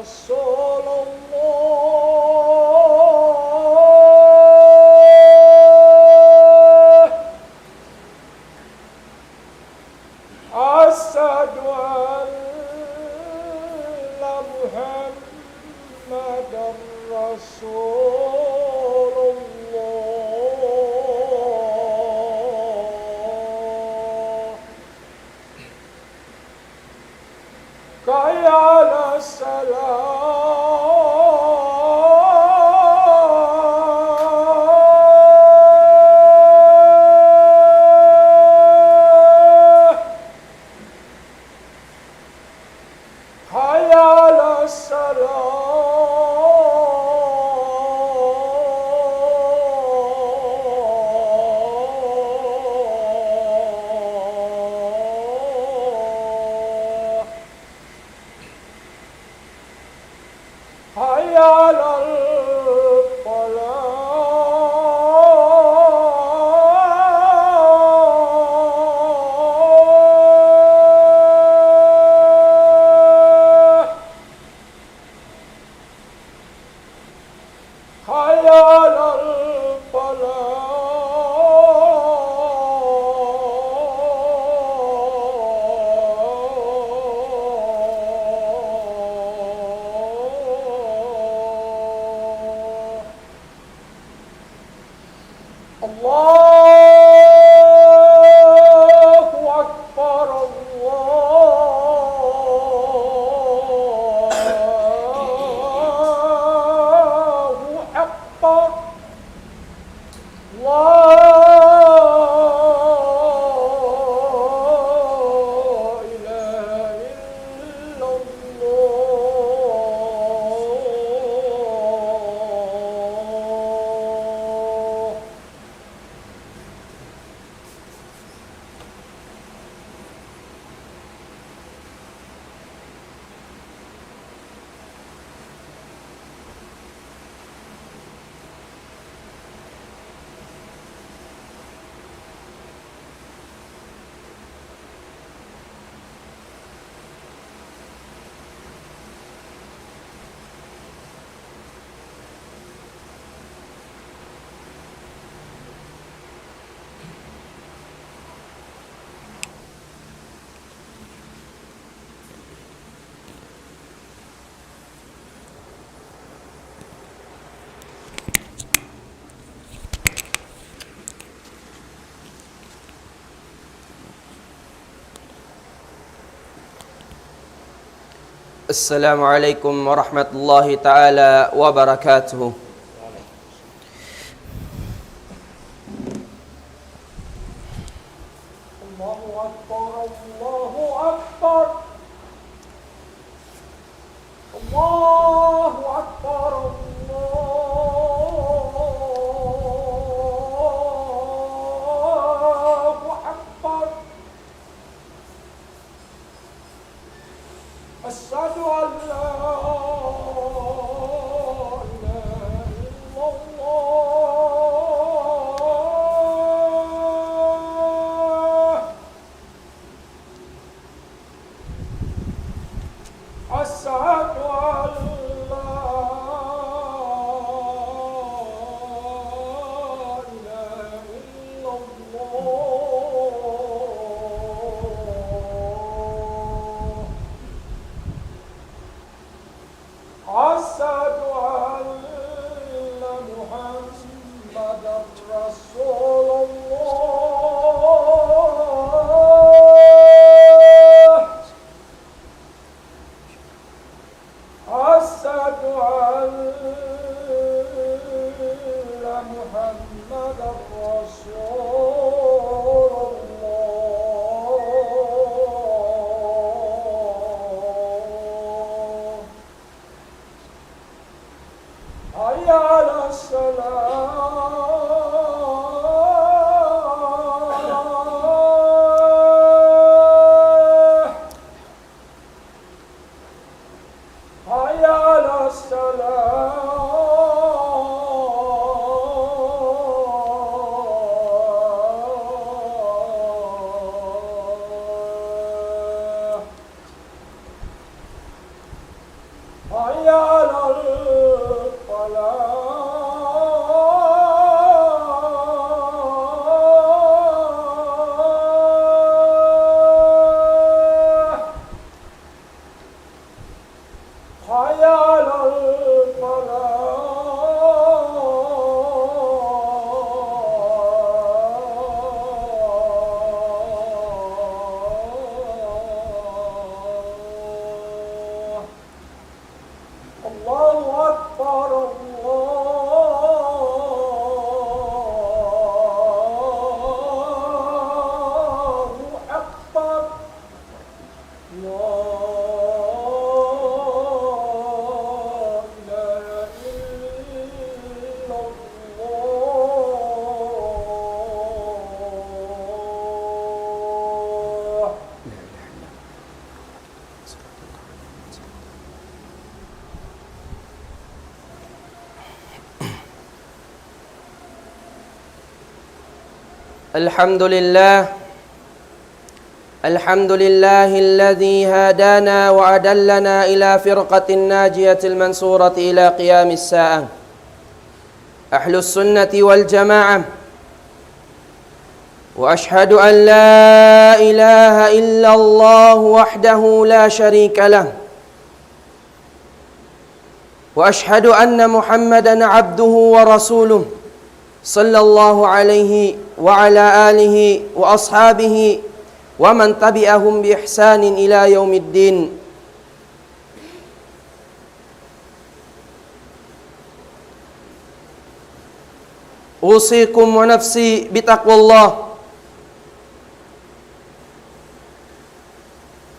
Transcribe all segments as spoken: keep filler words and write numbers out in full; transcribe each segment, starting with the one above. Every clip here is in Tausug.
رسول الله. أشهد أن محمدا رسول الله. حي على الصلاة. حي على الصلاة. حي على الفلاح. حي على الفلاح. الله أكبر، الله أكبر. لا إله إلا الله. السلام عليكم ورحمة الله تعالى وبركاته. الله أكبر، الله أكبر. الله أكبر، الله أكبر. أشهد أن لا إله إلا الله. أشهد أن لا إله إلا الله. أشهد أن محمدا رسول الله. أشهد أن محمدا رسول الله. حي على الصلاة. حي على الصلاة. حي لا إله إلا الله. الحمد لله. الحمد لله الذي هدانا وأدلنا إلى فرقة الناجية المنصورة إلى قيام الساعة. أهل السنة والجماعة. وأشهد أن لا إله إلا الله وحده لا شريك له. وأشهد أن محمدا عبده ورسوله، صلى الله عليه وعلى آله وأصحابه ومن تبعهم بإحسان إلى يوم الدين. أوصيكم ونفسي بتقوى الله.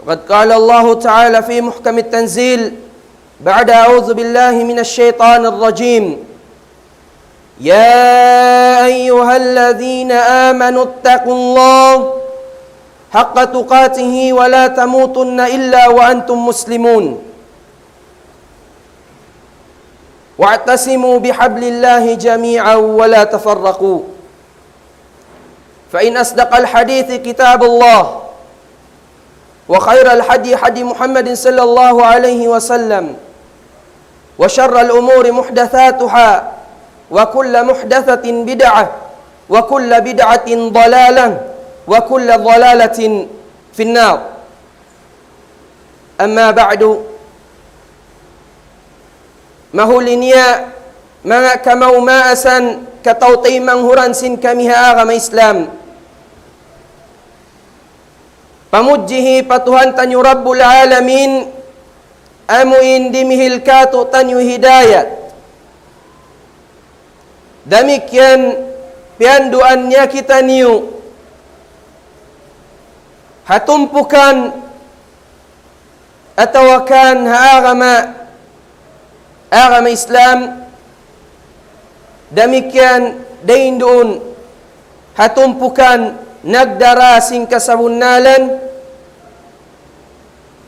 وقد قال الله تعالى في محكم التنزيل بعد أعوذ بالله من الشيطان الرجيم: يا أيها الذين آمنوا اتقوا الله حق تقاته ولا تموتن إلا وأنتم مسلمون. واعتصموا بحبل الله جميعا ولا تفرقوا. فإن أصدق الحديث كتاب الله، وخير الهدي هدي محمد صلى الله عليه وسلم، وشر الأمور محدثاتها، وكل محدثة بدعة، وكل بدعة ضلالة، وكل ضلالة في النار. أما بعد، mahuli niya manga kamaas-maasan, kataymanghuran sin kami ha agama Islam. Pamudjihi pa Tuhan taniyu Rabbul Alamin, amu in dimihil kātu'niyu hidayat. Damikkiyan piyanduan niya kitaniyu ha tumpukan atawa kan ha agama, agama Islam, damikkiyan dayn duun ha tumpukan nagdara sin kasabunnalan,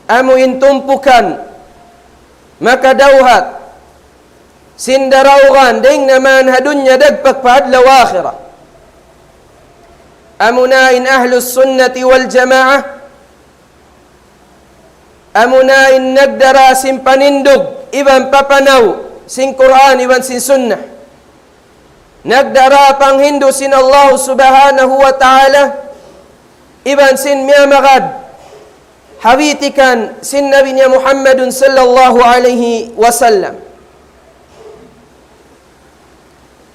amu in tumpukan makadawhat sin daraugan dayn naman ha dunya dagpak pa adlaw akhirat. Amuna in Ahlus Sunnati wal Jamaah, amuna in nagdara sin panindug iban papanaw sin Qur'an iban sin Sunnah. Nagdara panghindu' sin Allah Subhanahu wa Ta'ala iban sin miyamagad ha witikan sin Nabi niya Muhammadun sallallahu alayhi wasallam.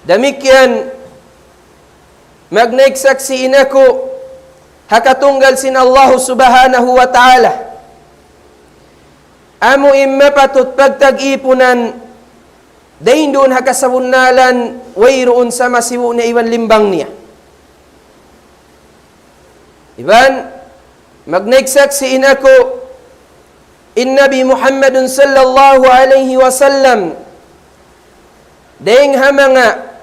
Damikkiyan, magnaik saksi' in aku ha katunggal sin Allah Subhanahu wa Ta'ala. Amu in mapatut pagtag-ipunan dayn duun ha kasabunnalan, wayruun sama sibu' niya iban limbang niya. Iban, magnaik saksi' in aku, in Nabi Muhammadun sallallahu alayhi wasallam, dayn ha manga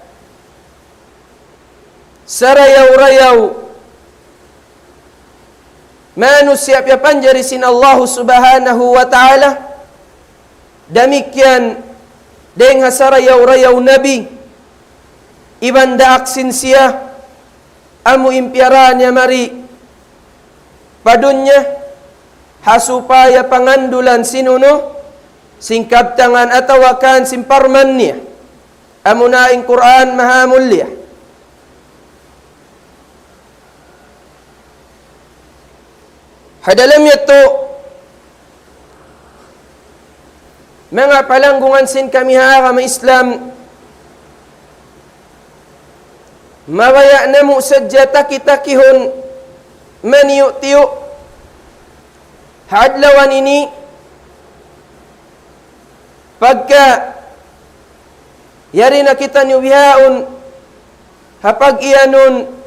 sarayaw-rayaw manusiya' piyapanjari sin Allahu Subhanahu wa Ta'ala, damikkiyan dayn ha sarayaw-rayaw nabi, iban daak sin siya, amu in piyarā niya mari pa dunya, ha supaya pangandulan sin unu, sin kabtangan atawa kan sin parman niya. Amuna in Qur'an maha mulia. Ha dalam yadtu, manga palanggungan sin kami ha agama Islam, mabaya' namu' sadja taki-takihun maniyu'-tiyu' ha adlaw ini, pagka yari na kitaniyu bihaun ha pag-iyanun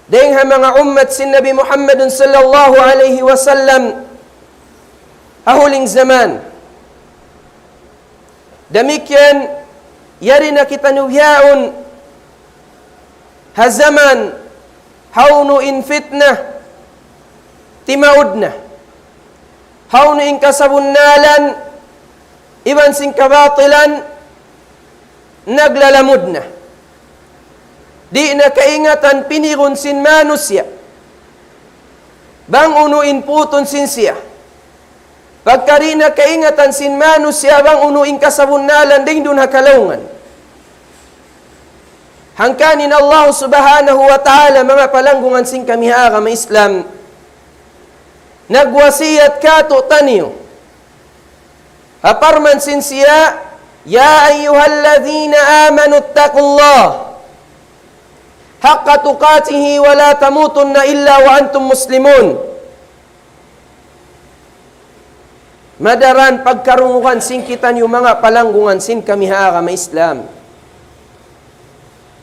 Dayng ha manga ummat sin Nabi Muhammadun sallallahu alayhi wasallam ha huling jaman. Damikkiyan, yari na kitaniyu bihaun ha jaman hawnu in fitna timaud na. Hawnu in kasabunnalan iban sin kabatilan naglalamud na. Di' na kaingatan pinigun sin manusiya' bang unu in putun sin siya. Pagka di' na kaingatan sin manusiya' bang unu in kasabunnalan dayng duun ha kalaungan. Hangkan in Allah subhanahu wa ta'ala, manga palanggungan sin kami ha agama Islam, nagwasiyat kātu'niyu. Ha parman sin siya, يا أيها الذين آمنوا اتقوا الله حق تقاته ولا تموتن إلا وأنتم مسلمون. Madaran pagkarungugan sin kitaniyu manga palanggungan sin kami ha agama Islam.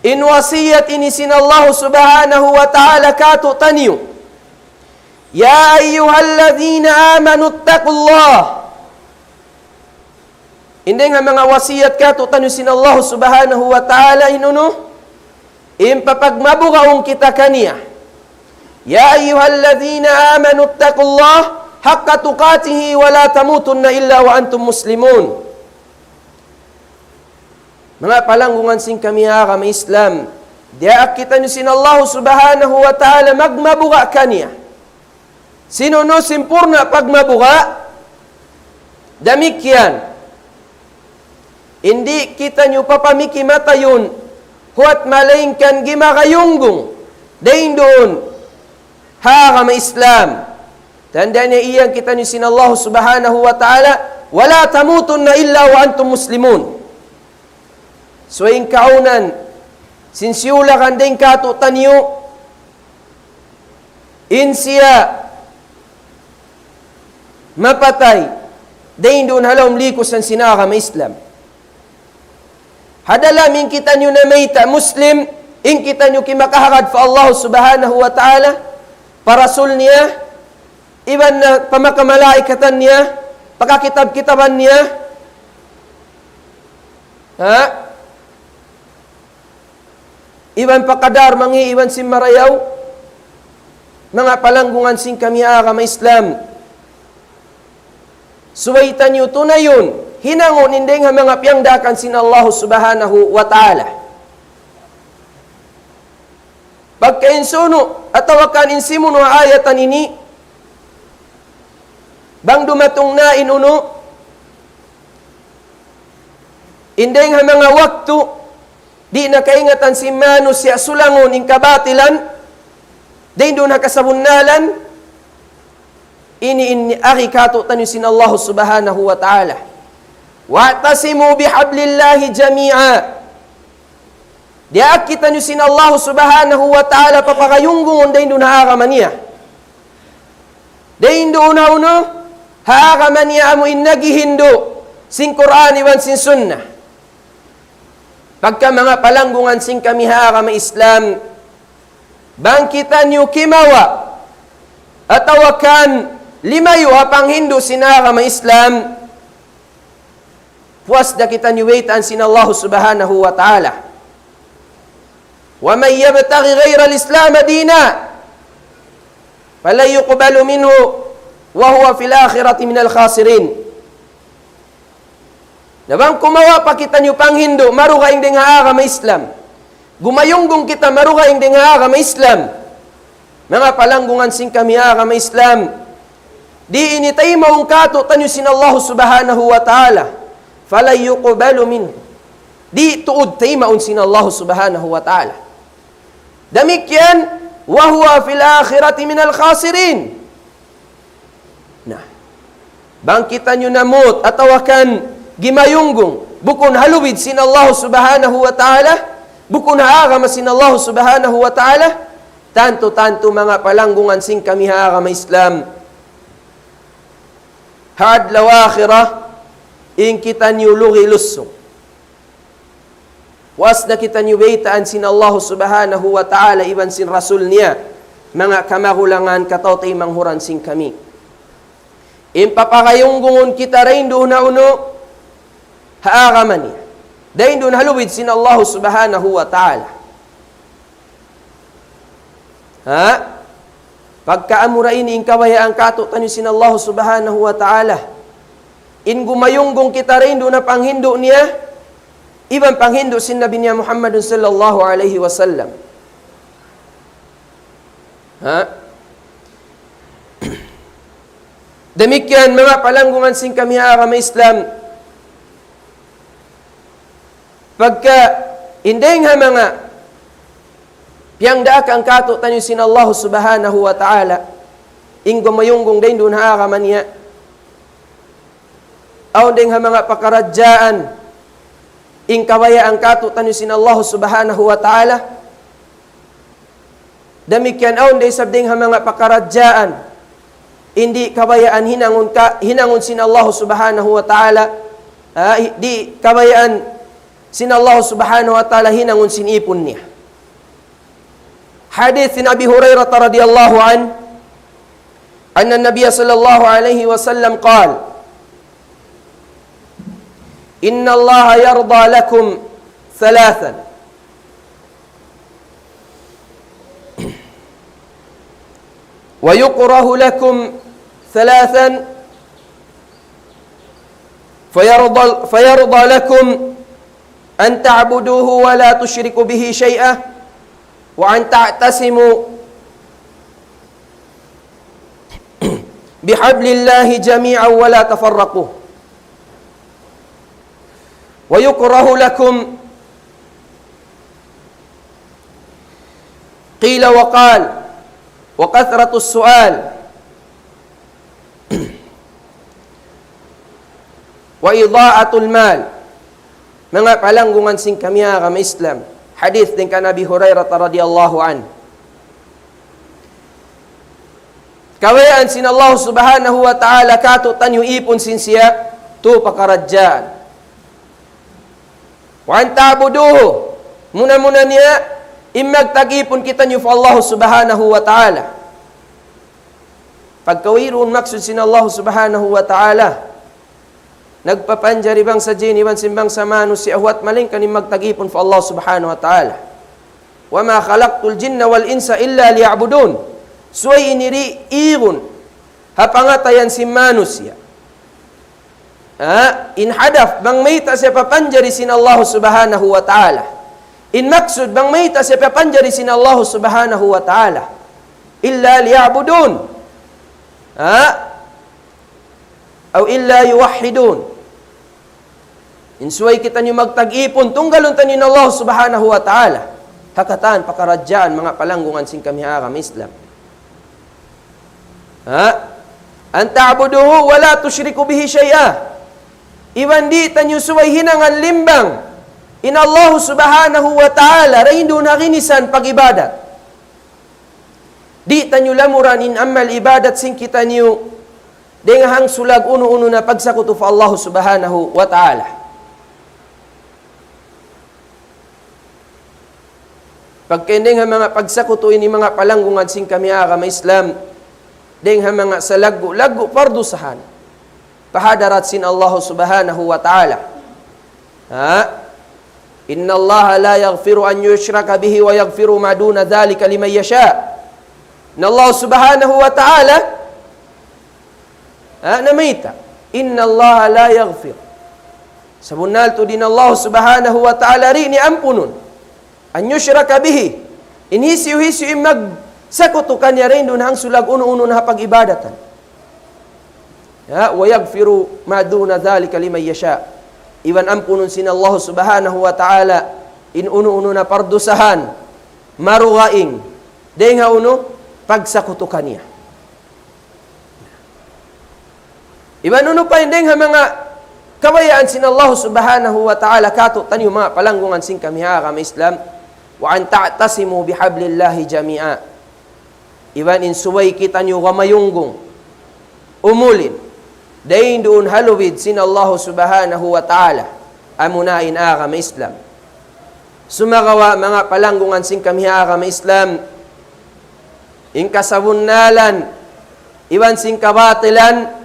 In wasiyat ini sin Allah subhanahu wa ta'ala kātu'niyu. يا أيها الذين آمنوا اتقوا الله. In dayng ha manga wasiyat kātu'niyu sin Allah subhanahu wa ta'ala in unu, in papagmabugaun kita kaniya. يا أيها الذين آمنوا اتقوا الله حق تقاته ولا تموتن إلا وأنتم مسلمون. Manga palanggungan sin kami ha agama Islam, diyaak kitaniyu sin Allah subhanahu wa ta'ala magmabuga' kaniya. Sin unu, sampurna' pagmabuga', damikkiyan. Di' kitaniyu papamiki matayun, huwat malaingkan gimagayunggung dayng duun ha agama Islam. Tanda' niya iyan kitaniyu sin Allah subhanahu wa ta'ala, ولا تموتن إلا وأنتم مسلمون. Subay in kaawnan sin siyulakan dayng kātu'niyu, in siya mapatay dayng duun ha lawm likusan sin agama Islam. Ha dalam in kitaniyu namayta' Muslim, in kitaniyu kimakahagad pa Allah subhanahu wa ta'ala, pa Rasul niya, iban na pa manga malaikatan niya, pa kakitab-kitaban niya, ha? Iban pa kadar mangi' iban sin marayaw, manga palanggungan sin kami ha agama Islam. Subay taniyu tunayun, hinangun in dayng ha manga piyangdaakan sin Allah subhanahu wa ta'ala. Pagka in sunu', atawa kan in simunu' ha ayatan ini, bang dumatung na in unu, in dayng ha manga waktu, di' na kaingatan sin manusiya' sulangun in kabatilan, dayng duun ha kasabunnalan, ini in agi kātu'niyu sin Allah subhanahu wa ta'ala. واعتصموا بحبل الله جميعا. Diyaak kitaniyu sin Allah subhanahu wa ta'ala papagayunggungun dayng duun ha agama niya. Dayng duun ha unu, ha agama niya amu in naghihindu' sin Qur'an iban sin Sunnah. Pagka manga palanggungan sin kami ha agama Islam, bang kitaniyu kimawa' atawa kan limayu' ha panghindu' sin agama Islam, puas da kitaniyu baytaan sin Allah subhanahu wa ta'ala. ومن يبتغ غير الإسلام دينا فلن يقبل منه وهو في الآخرة من الخاسرين. Na bang kumawa' pa kitaniyu panghindu' marugaing dayng ha agama Islam, gumayunggung kita marugaing dayng ha agama Islam, manga palanggungan sin kami ha agama Islam, di' ini taymaun kātu'niyu sin Allah subhanahu wa ta'ala. فلن يقبل منه. Di' tuud taymaun sin Allah subhanahu wa ta'ala. Damikkiyan, وهو في الآخرة من الخاسرين. Na, bang kitaniyu namut atawa kan gimayunggung bukun ha lubid sin Allah subhanahu wa ta'ala, bukun ha agama sin Allah subhanahu wa ta'ala, tantu-tantu manga palanggungan sin kami ha agama Islam, ha adlaw akhirat, in kitaniyu lugi' lusung. Puas na kitaniyu baytaan sin Allahu Subhanahu wa Ta'ala iban sin Rasul niya, manga kamagulangan, kataw-taymanghuran sin kami. In papakayunggungun kita dayn duun ha unu, ha agama niya. Dayn duun ha lubid sin Allahu Subhanahu wa Ta'ala. Ha? Pagka amura ini in kabayaan kātu'niyu sin Allahu Subhanahu wa Ta'ala. In gumayunggung kita dayn duun ha panghindu' niya, iban panghindu' sin Nabi niya Muhammadun sallallahu alayhi wasallam. Ha? Damikkiyan manga palanggungan sin kami ha agama Islam. Pagka in dayng ha manga piyangdaakan kātu'niyu sin Allahu Subhanahu wa Ta'ala, in gumayunggung dayn duun ha agama niya. Awn dayng ha manga pakaradjaan, in kabayaan kātu'niyu sin Allahu Subhanahu wa Ta'ala. Damikkiyan awn da isab dayng ha manga pakaradjaan, in di' kabayaan hinangun ka, hinangun sin Allahu Subhanahu wa Ta'ala, ah, di' kabayaan sin Allahu Subhanahu wa Ta'ala hinangun sin ipun niya. Hadith sin Abi Hurairah radiyallahu anhu, أن النبي صلى الله عليه وسلم قال: إن الله يرضى لكم ثلاثا، ويكره لكم ثلاثا، فيرضى، فيرضى لكم أن تعبدوه ولا تشركوا به شيئا، وأن تعتصموا بحبل الله جميعا ولا تفرقوا. ويكره لكم، قيل وقال، وكثرة السؤال، وإضاعة المال. Manga palanggungan sin kami ha agama Islam. Hadith dayn kan Abi Hurairah radiyallahu anhu. Kabayaan sin Allah Subhanahu wa Ta'ala kātu'niyu ipun sin siya, tu pakaradjaan. وأن تعبدوه, muna-muna niya, in magtag-ipun kitaniyu pa Allah Subhanahu wa Ta'ala. Pagka wayruun maksud sin Allah Subhanahu wa Ta'ala, nagpapanjari bangsa jin iban sin bangsa manusiya' huwat malaingkan in magtag-ipun pa Allah Subhanahu wa Ta'ala. وما خلقت الجن والإنس إلا ليعبدون. Subay ini di' igun ha pangatayan sin manusiya'. Ha? In hadaf, bang mayta' siya papanjari sin Allah Subhanahu wa Ta'ala. In maksud, bang mayta' siya papanjari sin Allah Subhanahu wa Ta'ala. إلا ليعبدون. Ha? أو إلا يوحدون. In subay kitaniyu magtag-ipun, tunggalun taniyu in Allah Subhanahu wa Ta'ala. Ha katan pakaradjaan manga palanggungan sin kami ha agama Islam. Ha? أن تعبدوه ولا تشركوا به شيئا. Iban di' taniyu subay hinangan limbang in Allah Subhanahu wa Ta'ala, dayn duun ha ginisan pag-ibadat. Di' taniyu lamuran in amal ibadat sin kitaniyu, dayn ha hangsulag unu-unu na pagsakutu pa Allah Subhanahu wa Ta'ala. Pagka in dayn ha manga pagsakutu ini manga palanggungan sin kami ha agama Islam, dayn ha manga salaggu'-laggu' pardusahan pa hadarat sin Allah Subhanahu wa Ta'ala. Ha? إن الله لا يغفر أن يشرك به ويغفر ما دون ذلك لمن يشاء. In Allah Subhanahu wa Ta'ala, ha, namayta', إن الله لا يغفر. Sabunnal tuud in Allah Subhanahu wa Ta'ala di' niya ampunun. أن يشرك به. In hisiyu-hisiyu in magsakutu kaniya dayn duun ha hangsulag unu-unu na ha pag-ibadatan. Ya, ويغفر ما دون ذلك لمن يشاء. Iban ampunun sin Allah Subhanahu wa Ta'ala in unu-unu na pardusahan, marugaing, dayn ha unu, pagsakutu kaniya. Iban unu pa in dayn ha manga kabayaan sin Allah Subhanahu wa Ta'ala kātu'niyu manga palanggungan sin kami ha agama Islam, وأن تعتصموا بحبل الله جميعا. Iban in subay kitaniyu gamayunggung, umulin, dayn duun ha lubid sin Allah Subhanahu wa Ta'ala, amuna in agama Islam. Sumagawa' manga palanggungan sin kami ha agama Islam, in kasabunnalan iban sin kabatilan,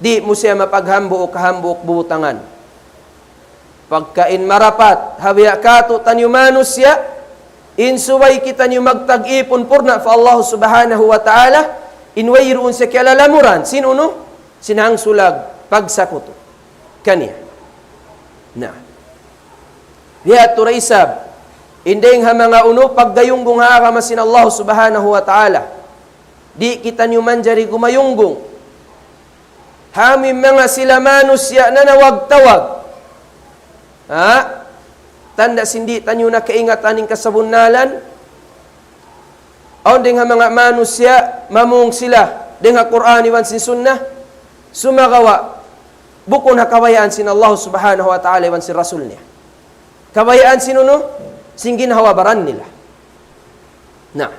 di' mu siya mapaghambuuk-hambuuk butangan. Pagka in marapat ha biya' katu'taniyu manusiya', in subay kitaniyu magtag-ipun purna' pa Allah Subhanahu wa Ta'ala, in wayruun siya kiyalalamuran sin unu, sin hangsulag pagsakutu kaniya. Na. Biya' tu da isab, in dayng ha manga unu, paggayunggung ha agama sin Allah Subhanahu wa Ta'ala. Di' kitaniyu manjari gumayunggung ha amu in manga sila manusiya' nanawag-tawag. Ha? Tanda' sin di' taniyu na kaingatan in kasabunnalan. Awn dayng ha manga manusiya', mamung sila dayng ha Qur'an iban sin Sunnah, sumagawa' bukun ha kabayaan sin Allah Subhanahu wa Ta'ala iban sin Rasul niya. Kabayaan sin unu, sin ginhawa-baran nila. Na.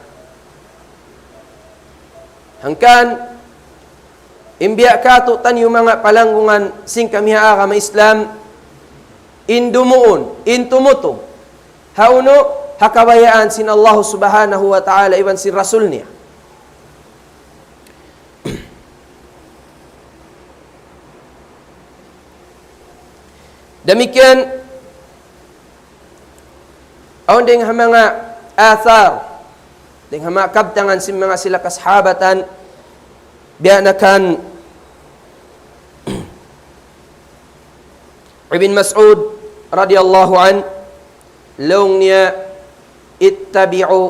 Hangkan, in biya' katu'taniyu manga palanggungan sin kami ha agama Islam, in dumuun, in tumutug ha unu, ha kabayaan sin Allah Subhanahu wa Ta'ala iban sin Rasul niya. Damikkiyan, awn dayng ha manga athar, dayng ha manga kabtangan sin manga sila kasahabatan, biya' na kan Ibn Mas'ud radiyallahu anhu, laung niya, "Ittabi'u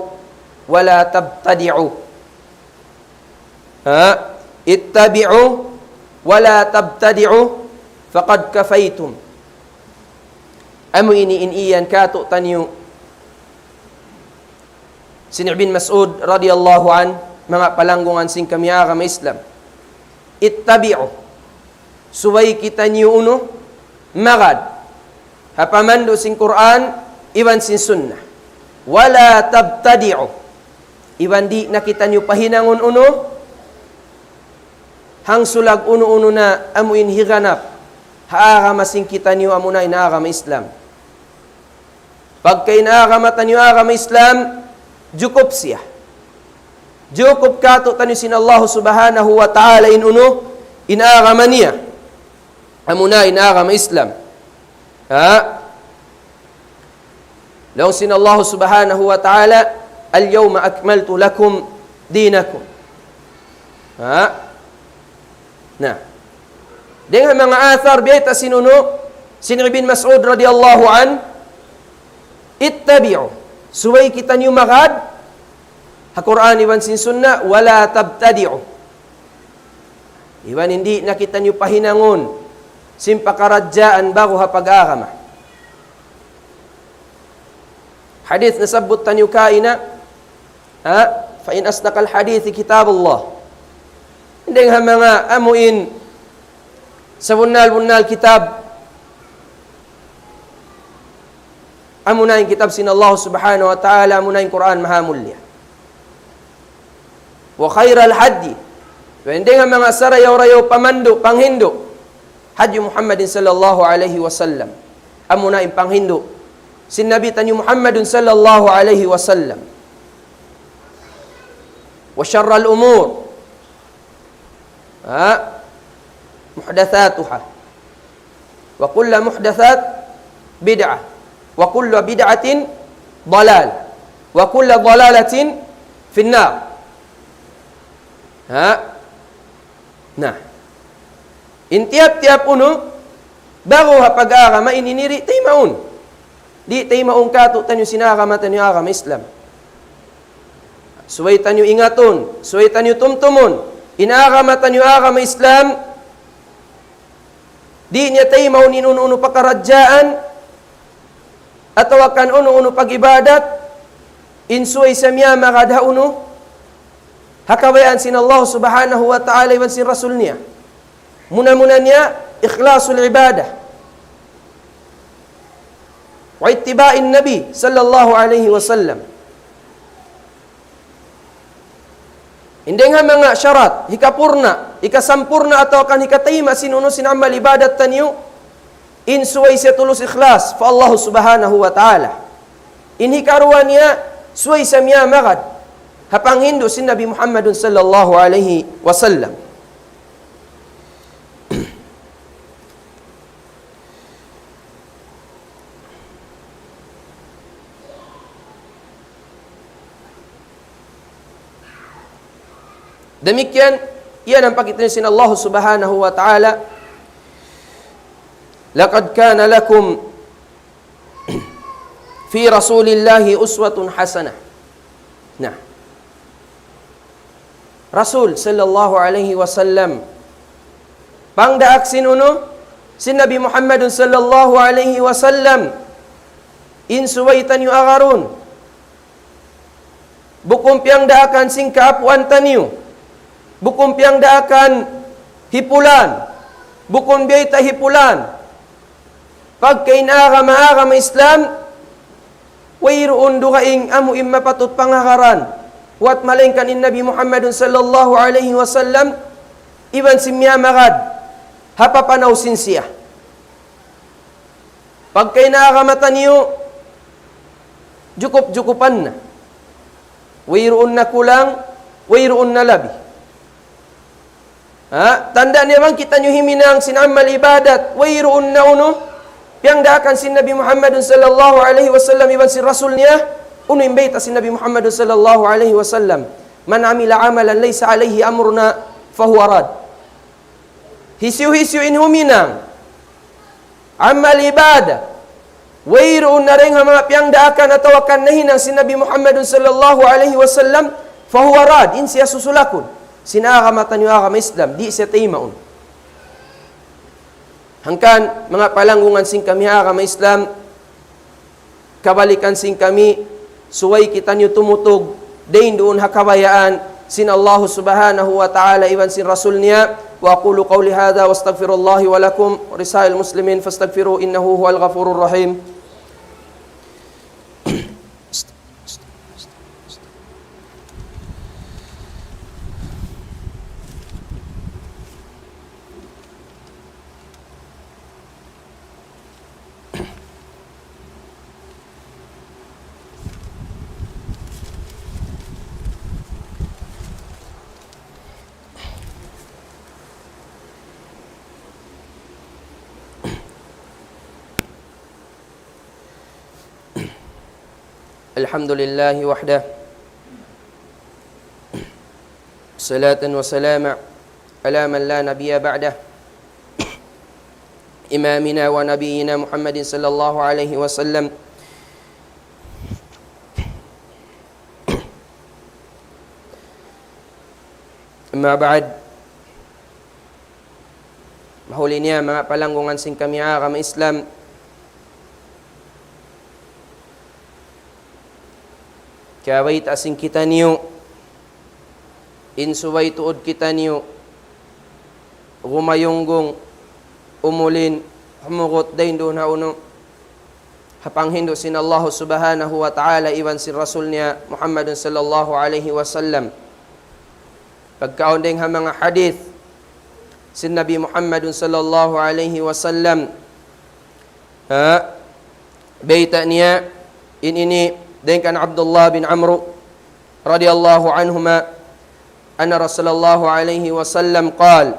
wa la tabtadi'u." Ha? "Ittabi'u wa la tabtadi'u, faqad kafaytum." Amu ini in iyan katu'taniyu sin Ibn Mas'ud radiyallahu anhu, manga palanggungan sin kami ha agama Islam. "Ittabi'u." Subay kitaniyu unu, magad ha pamandu' sin Qur'an iban sin Sunnah. "Wa la tabtadi'u." Iban di' na kitaniyu pahinangun unu, hangsulag unu-unu na amu in higanap ha agama sin kitaniyu, amuna in agama Islam. Pagka in agama taniyu agama Islam, jukup siya. Jukup katu'taniyu sin Allah Subhanahu wa Ta'ala in unu, in agama niya. Amuna in agama Islam. Ha? Laung sin Allah Subhanahu wa Ta'ala, "Al-yawma akmaltu lakum dinakum." Ha? Na. Dayng ha manga athar biyayta' sin unu, sin Ibn Mas'ud radiyallahu anhu, "Ittabi'u." Subay kitaniyu magad ha Qur'an iban sin Sunnah, "Wa la tabtadi'u." Iban di' na kitaniyu pahinangun sin pakaradjaan ba'gu ha pag-agama. Hadith nasabbut taniyu kaina, ha? "Fa in asdaqal hadithi kitabullah." Dayng ha manga amu in sabunnal-bunnal kitab, amuna in kitab sin Allah Subhanahu wa Ta'ala, amuna in Qur'an mahamulliya. "Wa khairal hadyi." Dayng ha manga sarayaw-rayaw pamandu', panghindu', hadyu Muhammadin sallallahu alayhi wasallam. Amuna in panghindu' sin Nabi taniyu Muhammadun sallallahu alayhi wasallam. "Wa sharral umur, ha, muhdathatuha. Wa kullu muhdathat bid'ah. Wa kullu bid'atin dalal. Wa kullu dalalatin finnar." Ha? Na. In tiyap-tiyap unu, ba'gu ha pag-agama ini, di' taymaun. Di' taymaun katu'taniyu sin agama taniyu agama Islam. Subay taniyu ingatun, subay taniyu tumtumun. In agama taniyu agama Islam, di' niya taymaun in unu-unu pakaradjaan, atawa kan unu-unu pag-ibadat, in subay siya miyamagad ha unu, ha kabayaan sin Allah Subhanahu wa Ta'ala iban sin Rasul niya. Muna-muna niya, ikhlasul ibadah. Wa ittiba'in Nabi sallallahu alayhi wasallam. Dayng ha manga sharat, hikapurna', hikasampurna' atawa kan hikatayma' sin unu sin amal ibadat taniyu, In subay siya tulus ikhlas pa Allah Subhanahu wa Ta'ala. In hikaruwa niya, subay siya miyamagad ha panghindu' sin Nabi Muhammadun sallallahu alayhi wasallam. Damikkiyan, yan in pakita sin Allah Subhanahu wa Ta'ala, لقد كان لكم في رسول الله أسوة حسنة. Na. Rasul sallallahu alayhi wasallam. Pangdaak sin unu, sin Nabi Muhammadun sallallahu alayhi wasallam. In subay taniyu agarun. Bukun piyangdaakan sin kaapuan taniyu. Bukun piyangdaakan hi pulan. Bukun biyayta' hi pulan. Pagka in agama, agama Islam, wayruun dugaing amu in mapatut pangagaran. Buwat malaingkan in Nabi Muhammadun sallallahu alayhi wasallam, iban sin miyamagad ha papanaw sin siya. Pagka in agama taniyu, jukup-jukupan na. Wayruun na kulang, wayruun na labi. Ha? Tanda' niya bang kitaniyu himinang sin amal ibadat, wayruun na unu, piyangdaakan sin Nabi Muhammadun sallallahu alayhi wasallam iban sin Rasul niya, unu in bayta' sin Nabi Muhammadun sallallahu alayhi wasallam, من عمل عملا ليس عليه أمرنا فهو رد. Hisiyu-hisiyu in huminang amal ibadat, wayruun na dayn ha manga piyangdaakan atawa kan nahinang sin Nabi Muhammadun sallallahu alayhi wasallam, فهو رد, in siya susulakun. Sin agama taniyu agama Islam, di' siya taymaun. Hangkan, manga palanggungan sin kami agama Islam, kabalikan sin kami, subay kitaniyu tumutug, dayn duun ha kabayaan sin Allah Subhanahu wa Ta'ala iban sin Rasul niya. وأقول قولي هذا وأستغفر الله ولكم ولسائر المسلمين فاستغفروه إنه هو الغفور الرحيم. الحمد لله وحده. صلاة وسلام على من لا نبي بعده. إمامنا ونبينا محمد صلى الله عليه وسلم. أما بعد. Mahuli niya, manga palanggungan sin kami agama Islam. Kiyabayta' sin kitaniyu, in subay tuud kitaniyu gumayunggung, umulin, humugut dayn duun ha unu, ha panghindu' sin Allah Subhanahu wa Ta'ala iban sin Rasul niya Muhammadun sallallahu alayhi wasallam. Pagkaun dayn ha manga hadith sin Nabi Muhammadun sallallahu alayhi wasallam. Ha? Bayta' niya, in ini dayn kan Abdullah bin Amru radiyallahu anhuma, أن رسول الله عليه وسلم قال: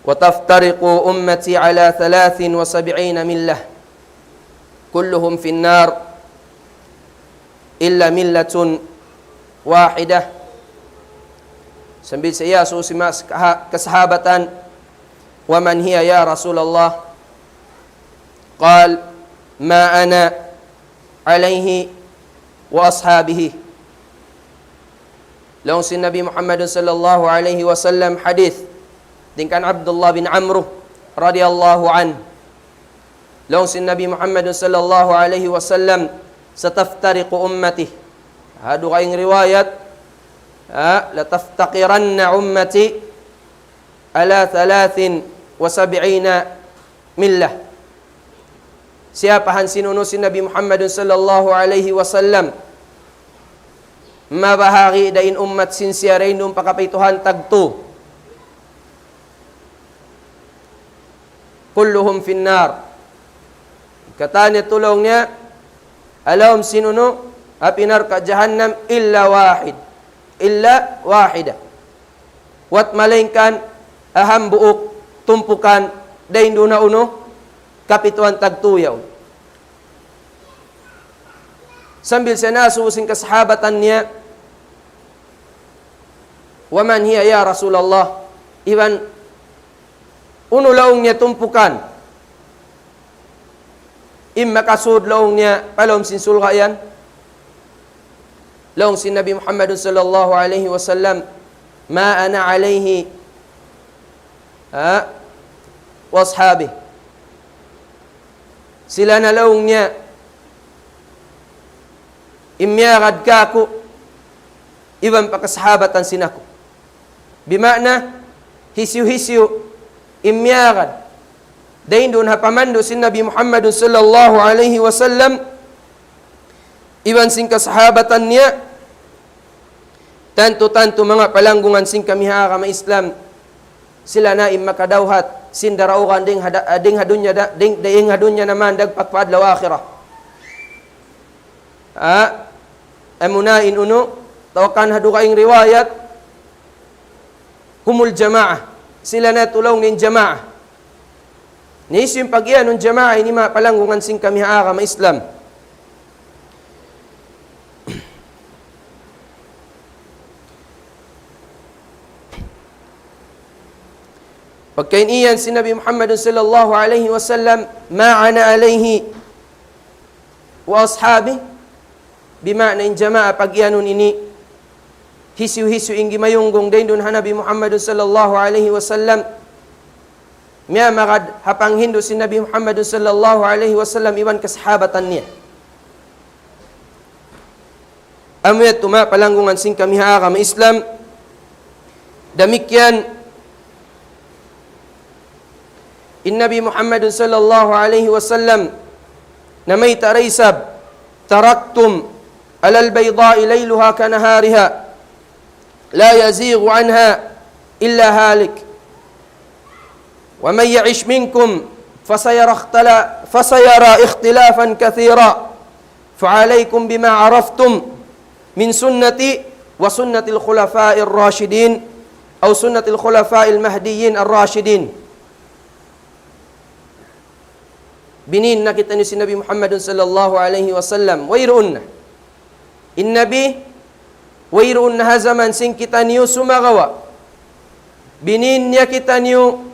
وتفترق أمتي على ثلاث وسبعين ملة كلهم في النار إلا ملة واحدة. Sambil siya iyasubu sin manga kaha-, kasahabatan, ومن هي يا رسول الله؟ قال: ما أنا عليه وأصحابي. Laung sin Nabi Muhammadun sallallahu alayhi wasallam, hadith dayn kan Abdullah bin Amru radiyallahu anhu. Laung sin Nabi Muhammadun sallallahu alayhi wasallam, ستفترق أمتي. Ha dugaing riwayat, ha, لتفترقن أمتي على ثلاث وسبعين ملة. Siyapahan sin unu sin Nabi Muhammadun sallallahu alayhi wasallam, mabahagi' da in ummat sin siya dayn duun pa kapituhan tagtu. كلهم في النار. Katan niya laung niya, ha lawm sin unu, api narka' jahannam, إلا واحد. إلا واحدة. Wat malaingkan ha hambuuk tumpukan, dayn duun ha unu, kapituan tagtū yaun. Sambil siya nasubu sin kasahabatan niya, ومن هي يا رسول الله؟ Iban unu laung niya tumpukan in makasud laung niya pa lawm sin surga' yan? Laung sin Nabi Muhammad sallallahu alayhi wasallam, ما أنا عليه، ha, وأصحابي. Sila na laung niya in miyagad kāku' iban pa kasahabatan sin aku. Bima'na, hisiyu-hisiyu in miyagad dayn duun ha pamandu' sin Nabi Muhammad sallallahu alayhi wasallam iban sin kasahabatan niya, tantu-tantu manga palanggungan sin kami ha agama Islam, sila na in makadawhat sin daraugan dayn ha da-, dayn ha dunya da-, dayn, dayn ha dunya naman dagpak pa adlaw akhirat. Ha? Amuna in unu, tawakan ha dugaing riwayat, هم الجماعة. Sila na laung niya in jamaah. Na hisiyu in pag-iyanun jamaah ini, manga palanggungan sin kami ha agama Islam? Pagka in iyan sin Nabi Muhammad sallallahu alayhi wasallam, ما أنا عليه وأصحابي, bima'na in jamaah pag-iyanun ini, hisiyu-hisiyu in gimayunggung dayn duun ha Nabi Muhammad sallallahu alayhi wasallam, miyamagad ha panghindu' sin Nabi Muhammad sallallahu alayhi wasallam iban kasahabatan niya. Amu yadtu manga palanggungan sin kami ha agama Islam. Damikkiyan in Nabi Muhammad sallallahu alayhi wasallam namayta' da isab, تركتكم على البيضاء ليلها كنهارها لا يزيغ عنها إلا هالك. ومن يعش منكم فسيرى اختلا-، فسيرى اختلافا كثيرا. فعليكم بما عرفتم من سنتي وسنة الخلفاء الراشدين أو سنة الخلفاء المهديين الراشدين. Binin na kitaniyu sin Nabi Muhammad sallallahu alayhi wasallam, wayruun na. In Nabi, wayruun na ha jaman sin kitaniyu sumagawa'. Binin niya kitaniyu,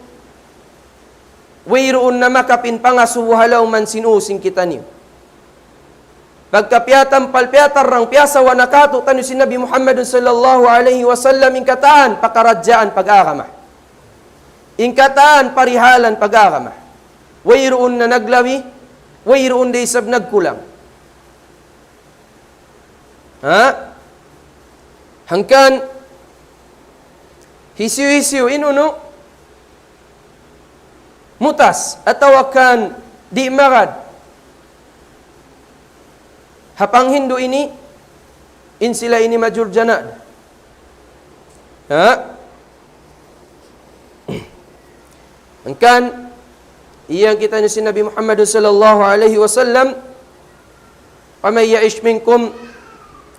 wayruun na makapin pangasubu ha lawm sin ū sin kitaniyu. Pagka piyatampal, piyatarrang, piyasawa na kātu'niyu sin Nabi Muhammad sallallahu alayhi wasallam in katan pakaradjaan pag-agama. In katan parihalan pag-agama. Wayruun na naglabi, wayruun da isab nagkulang. Ha? Hangkan, hisiyu-hisiyu in unu, mutas, atawa kan di' magad ha panghindu' ini, in sila ini majurjana da. Ha? Hangkan, iyan kitaniyu sin Nabi Muhammad sallallahu alayhi wasallam, ومن يعش منكم،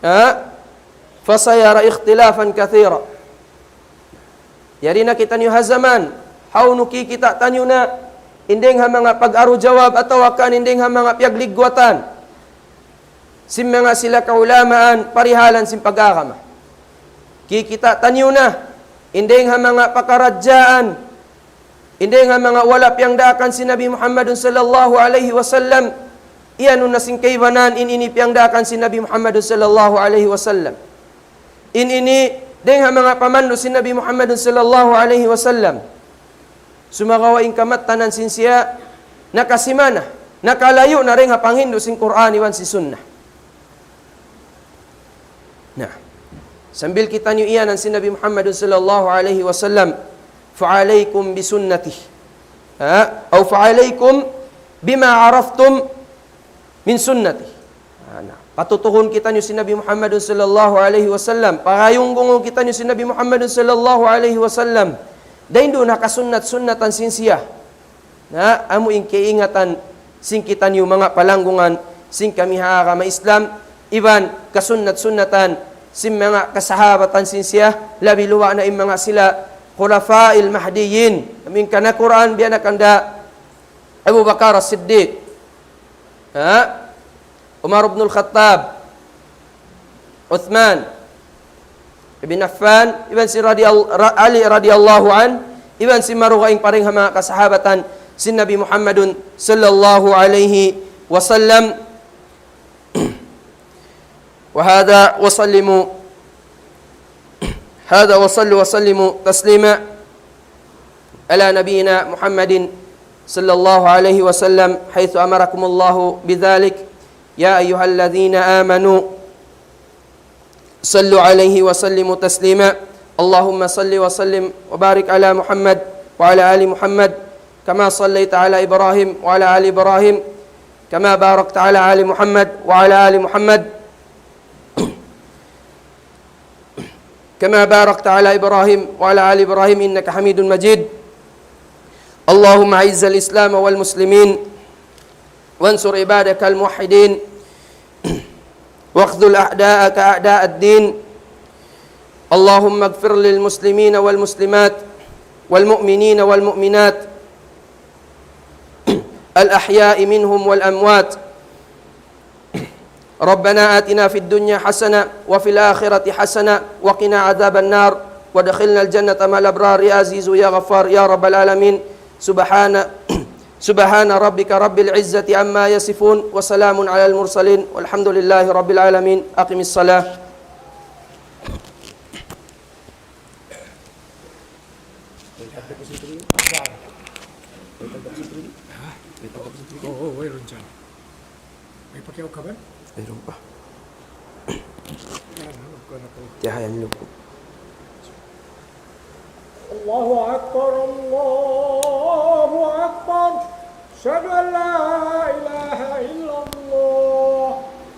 ha? فسيرى اختلافا كثيرا. Yari na kitaniyu ha jaman, hawnu kikita' taniyu na, in dayng ha manga pag-aru jawab atawa kan in dayng ha manga piyagligwatan sin manga sila kaulamaan parihalan sin pag-agama. Kikita' taniyu na, in dayng ha manga pakaradjaan, in dayng ha manga wala' piyagdaakan sin Nabi Muhammad sallallahu alayhi wasallam, iyanun na sin kaibanan in ini piyagdaakan sin Nabi Muhammad sallallahu alayhi wasallam. In ini, dayng ha manga pamandu' sin Nabi Muhammad sallallahu alayhi wasallam. Sumagawa' in kamattanan sin siya, nakasimana, nakalayu' na dayng ha panghindu' sin Qur'an iban sin Sunnah. Na, sambil kitaniyu iyanan sin Nabi Muhammad sallallahu alayhi wasallam, فعليكم بسنتي. Ha? أو فعليكم بما عرفتم من سنتي. Ha, na, patutuhun kitaniyu sin Nabi Muhammad sallallahu alayhi wasallam, pagayunggungun kitaniyu sin Nabi Muhammad sallallahu alayhi wasallam, dayn duun ha kasunnat-sunnatan sin siya. Na, amu in kaingatan sin kitaniyu manga palanggungan sin kami ha agama Islam, iban kasunnat-sunnatan sin manga kasahabatan sin siya, labi luwa na in manga sila khulafail mahdiyyin, amu in kan Qur'an biyanakan da Abu Bakar As-Siddiq, ha? Umar ibn al-Khattab, Uthman ibn Affan, iban si radiyal-, Ra-, Ali radiyallahu an, iban sin marugaing pa dayn ha manga kasahabatan sin Nabi Muhammadun sallallahu alayhi wasallam. وهذا وسلموا، هذا وصلوا وسلموا تسليما على نبينا محمد صلى الله عليه وسلم، حيث أمركم الله بذلك. يا أيها الذين آمنوا صلوا عليه وسلموا تسليما. اللهم صل وسلم وبارك على محمد وعلى آل محمد، كما صليت على إبراهيم وعلى آل إبراهيم، كما باركت على آل محمد وعلى آل محمد، كما باركت على إبراهيم وعلى آل إبراهيم إنك حميد مجيد. اللهم أعز الإسلام والمسلمين، وانصر عبادك الموحدين، واخذل أعداءك أعداء الدين. اللهم اغفر للمسلمين والمسلمات، والمؤمنين والمؤمنات، الأحياء منهم والأموات. ربنا آتنا في الدنيا حسنة وفي الآخرة حسنة وقنا عذاب النار وأدخلنا الجنة مع الأبرار يا عزيز يا غفار يا رب العالمين. سبحان، سبحان ربك رب العزة عما يصفون وسلام على المرسلين والحمد لله رب العالمين. أقم الصلاة. Oo, wayruun dyan. May pakiyaw ka ba? Mayroon pa. Yan, ano, ano, ano. Tiyahayan niyo po. الله أكبر، الله أكبر. أشهد أن لا إله إلا الله.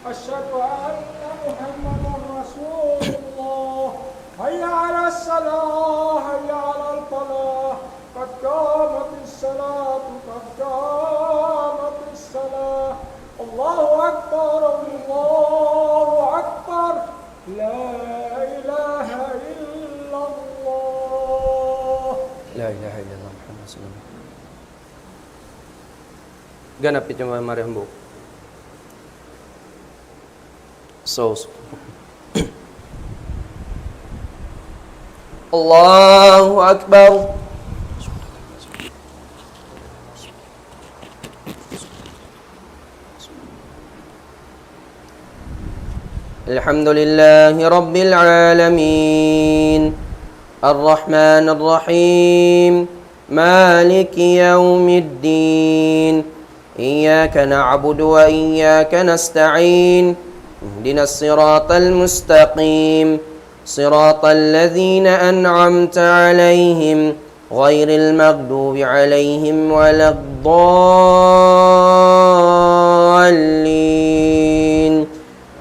أشهد أن محمدا رسول الله. حي على الصلاة، حي على الفلاح. قد قامت الصلاة، قد قامت الصلاة. الله أكبر، الله أكبر. لا إله إلا الله. لا إله إلا الله محمد رسول الله. Ganap itu mari hambuuk. So, so. الله أكبر. الحمد لله رب العالمين. الرحمن الرحيم. مالك يوم الدين. إياك نعبد وإياك نستعين. اهدنا الصراط المستقيم. صراط الذين أنعمت عليهم غير المغضوب عليهم ولا الضالين.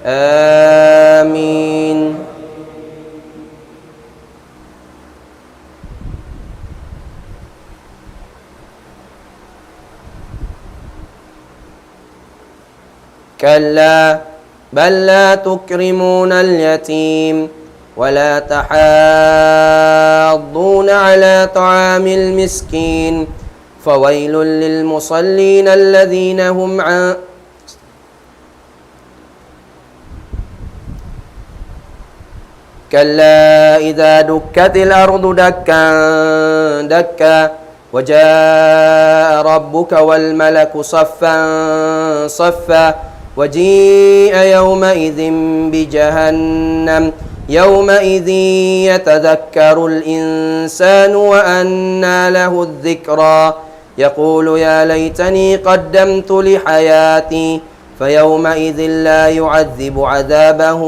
آمين. كلا بل لا تكرمون اليتيم ولا تحاضون على طعام المسكين فويل للمصلين الذين هم عن كلا إذا دكت الأرض دكا دكا وجاء ربك والملك صفا صفا وجيء يومئذ بجهنم يومئذ يتذكر الإنسان وأنى له الذكرى يقول يا ليتني قدمت لحياتي فيومئذ لا يعذب عذابه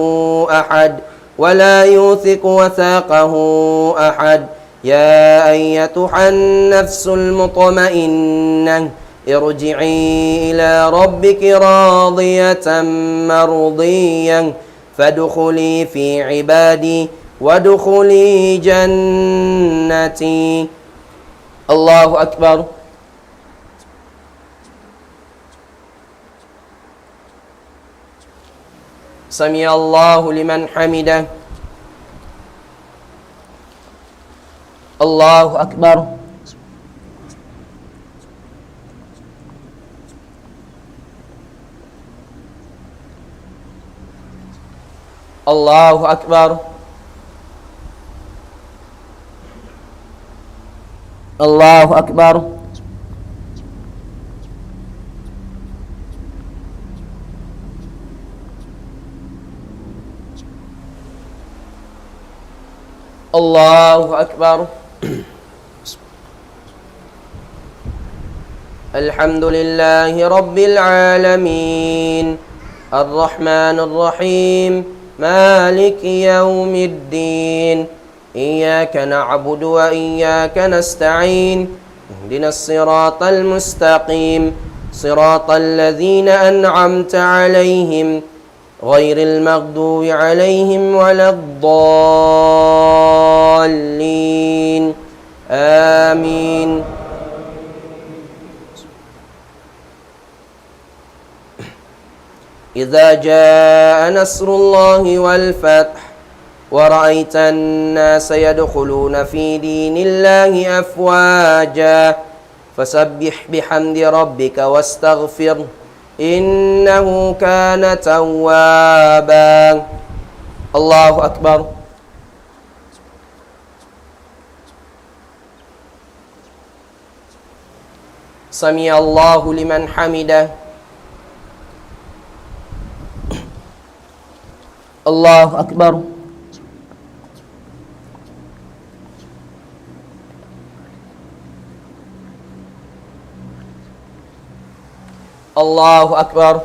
أحد ولا يوثق وثاقه أحد. يا أيتها النفس المطمئنة ارجعي إلى ربك راضية مرضية فادخلي في عبادي وادخلي جنتي. الله أكبر. سمع الله لمن حمده. الله أكبر. الله أكبر. الله أكبر. الله أكبر. الحمد لله رب العالمين. الرحمن الرحيم. مالك يوم الدين. إياك نعبد وإياك نستعين. اهدنا الصراط المستقيم. صراط الذين أنعمت عليهم غير المغضوب عليهم ولا الضالين. آمين. إذا جاء نصر الله والفتح ورأيت الناس يدخلون في دين الله أفواجا فسبح بحمد ربك واستغفره إنه كان توابا. الله أكبر. سمع الله لمن حمده. الله أكبر. الله أكبر.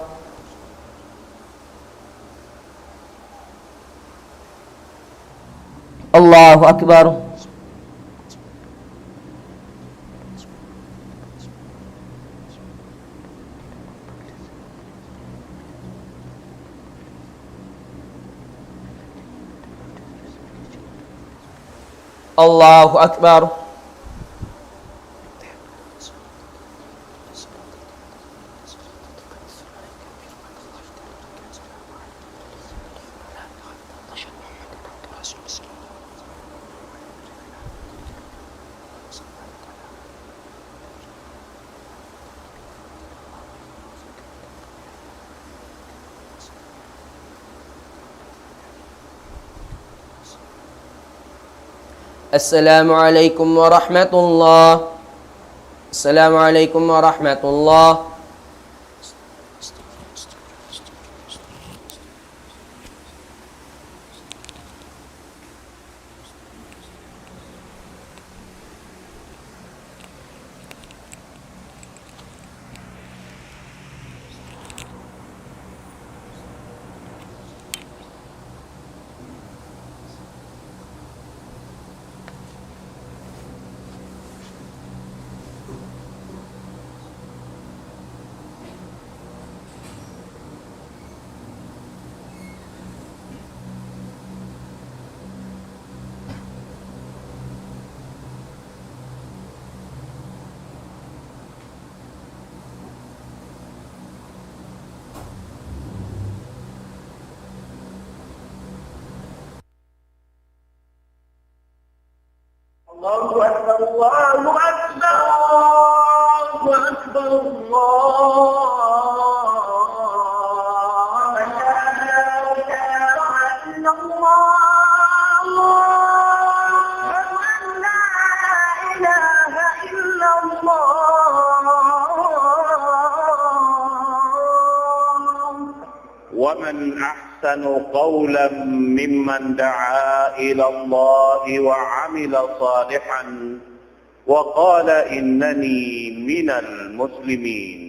الله أكبر. الله أكبر. السلام عليكم ورحمة الله. السلام عليكم ورحمة الله. الله أكبر، الله أكبر، الله أكبر، الله أكبر. أشهد أن لا إله إلا الله. أشهد أن لا إله إلا الله. ومن أحسن قولا ممن دعا إلى الله وعمل صالحا وقال إنني من المسلمين.